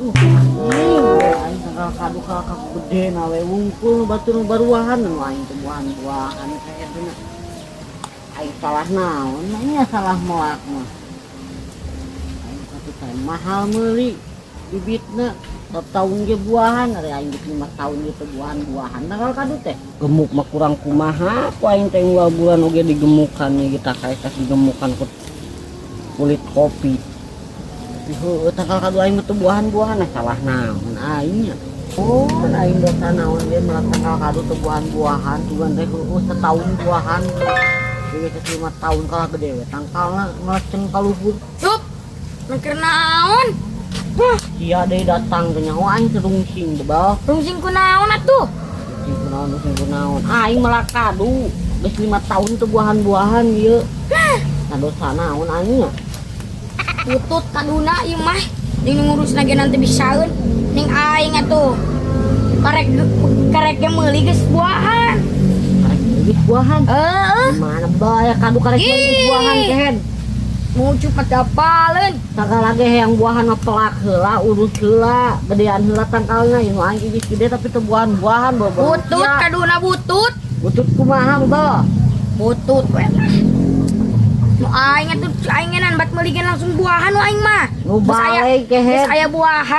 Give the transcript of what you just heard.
Aing tangkal kadu ka gede na we wungkul batur nu baruahan, nu aing teh buahan-buahan kayak. Aing salah naon nya? Salah melak mah aing satu teh mahal meuli bibitna, tahun ge buahan. Ari aing geus 5 tahun ge teu buahan-buahan tangkal kadu teh. Gemuk mah kurang kumaha ku aing teh, unggal bulan oge digemukan kita kayak kasih digemukan ku kulit kopi, tapi heueuh tangkal kadu aing mah teu buahan-buahan. Nah, salah naon aing nya? Oh, aing dosa naon ge melak tangkal kadu teu buahan-buahan? Tugan teh heueuh setahun buahan. Jadi geus 5 tahun kalah gede we tangkalna meleceng ka luhur. Yup, mikir naon? Sia deui datang teh, nyaho aing teu rungsing bebal. Rungsing ku naon atuh? Rungsing ku naon, rungsing ku naon? Aing melak kadu geus 5 tahun teu buahan-buahan ieu. Nah, dosa naon aing nya? Butut kaduna ieu mah. Ning nu ngurus ge nanti bisaeun. Ning aing atuh. Karek karek ge meuli geus buahan. Karek geus buahan? Heeh. Mana bae kadu karek geus buahan kehed? Ngucup apaleun. Sagala ge yang buahan mah pelak heula, urus heula, gedean heula tangkalna. Ieu aing geus gede tapi teu buahan-buahan bawa. Butut kaduna, butut. Butut kumaha bebal? Butut we lah. Nu aing atuh, aing ngenan bat meuli ge langsung buahan nu aing mah. Nu Geus aya balik geus kehed. Aya buahan.